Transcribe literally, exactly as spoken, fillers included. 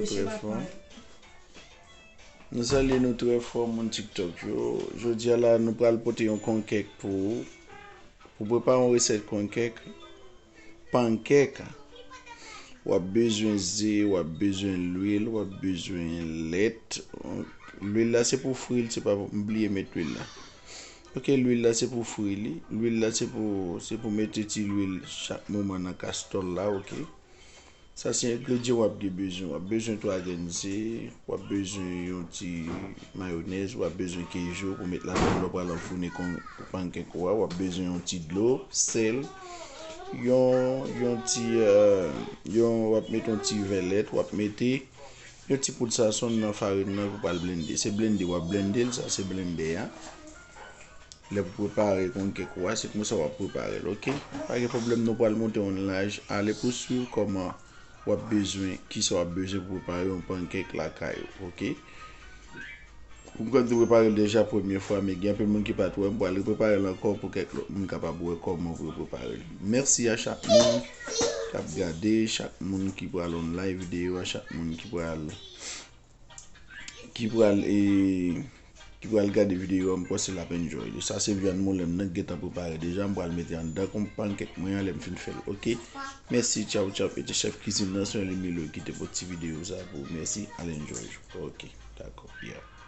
Trè fò. Nou salye nou trè fò, moun TikTok yo. Jodi a la, nou pral pote yon konkèk pou ou. Pou prepare yon resèt konkèk, pankèk, w ap bezwen ze, w ap bezwen lwil, w ap bezwen lèt. Lwil la se pou fri l, se pa pou, m bliye met lwil la. Ok, lwil la se pou fri li. Lwil la se pou, se pou mete ti lwil chak moman nan kastòl la, ok. Sa se engredyan w ap gen bezwen. W ap bezwen twa grenn ze, w ap bezwen yon ti mayonèz, w ap bezwen keju pou met ladan lè w pral anfoune kon pankèk ou a. W ap bezwen yon ti dlo, sèl, yon, yon ti, euh, yon, w ap mete yon ti vè lèt, w ap mete yon ti poud sazon nan farin nan pou pral blende. Se blende, w ap blende l, sa se blende a. Lè pou prepare konkèk ou a, se konsa w ap prepare l, ok? Pa gen pwoblèm, nou pral monte yon laj. Ale pou swiv kòman w ap bezwen, kisa w ap bezwen pou prepare yon pankèk lakay ou, ok? Pou m konn te prepare l deja premye fwa, men gen anpil moun ki pa t wè, m pral reprepare l ankò pou kèk lòt moun kapab wè kòman pou yo prepare l. Mèsi a chak moun k ap gade, chak moun ki pral on live videyo a, chak moun ki pral ki pral e ki pral gade videyo a, m panse l ap enjoy li. Sa se vyann moulen m nan k gentan prepare deja, m pral mete anndan kon pankèk mwen an lè m fin fè l, ok? Mèsi, tchaw tchaw, pete chèf kizin nan, se Henley Milo ki te pote ti videyo sa pou ou. Mèsi, al enjoy. Ok, dakò, yeah.